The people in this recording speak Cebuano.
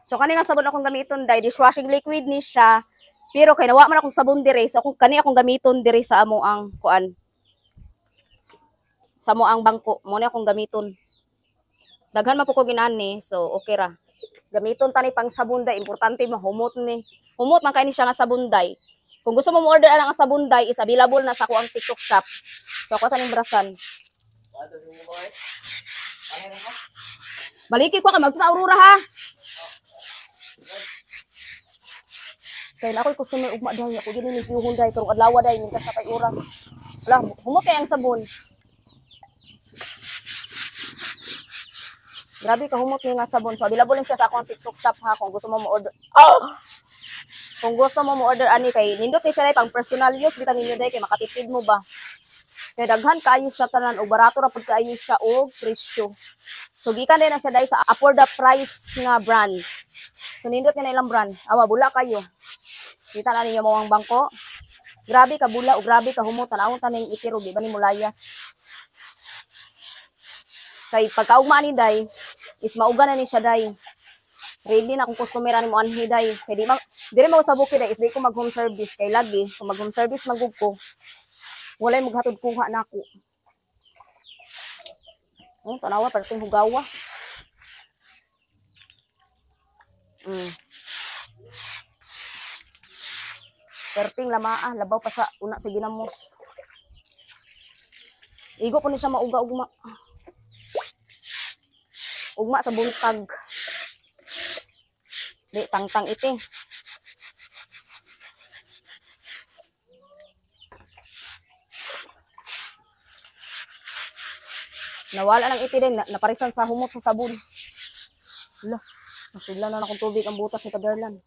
So kani nga sabon akong gamiton day, dishwashing liquid ni siya. Pero kay nawa man akong sabon dire, so akong kani akong gamiton dire sa amo ang kuan. Sa amo ang bangko, mo ni akong gamiton. Daghan man po ko ginani, so okay ra. Gamiton tani pang sabon day, importante mahumot ni. Humot man kay ni siya nga sabon day. Kung gusto mo mo-order ang sabon day, is available na sa ako ang TikTok shop. So ako sa ning brasan. Baliki ko kay magtuta Aurora ha. Kay na ako'y customer ugma day, ako gini ni piyuhon day karong adlaw day mintas sa pay oras. Wala, humot kay ang sabon. Grabe ka humot ni nga sabon. So available lang siya sa akong TikTok shop ha kung gusto mo mo-order. Oh! Kung gusto mo mo-order ani kay nindot ni siya day pang personal use bitang ninyo day kay makatipid mo ba. Kay daghan kaayo siya tanan og barato ra pud kaayo siya og presyo. So gikan din na siya day sa afford the price nga brand. So nindot ni na ilang brand. Awa bula kayo. Kita na ninyo mo ang bangko. Grabe ka bula o grabe ka humot, tan-awon ta ning itiro di ba ni mulayas. Kay pagkaugma ni day is mauga na ni siya day. Ready na kung customer ani mo anhi day. Kay di ma diri mo sa bukid day is di ko mag home service kay lagi kung mag home service magug ko. Walay maghatod kuha nako. Oh, tanawa perting hugawa. Perting lamaa, labaw pa sa una sa ginamos. Igo po ni siya mauga ugma. Ugma sa buntag. Di tangtang iti. Nawala lang iti din, naparisan sa humot sa sabon. Ala, nasudlan na akong tubig ang butas ni Taberlan.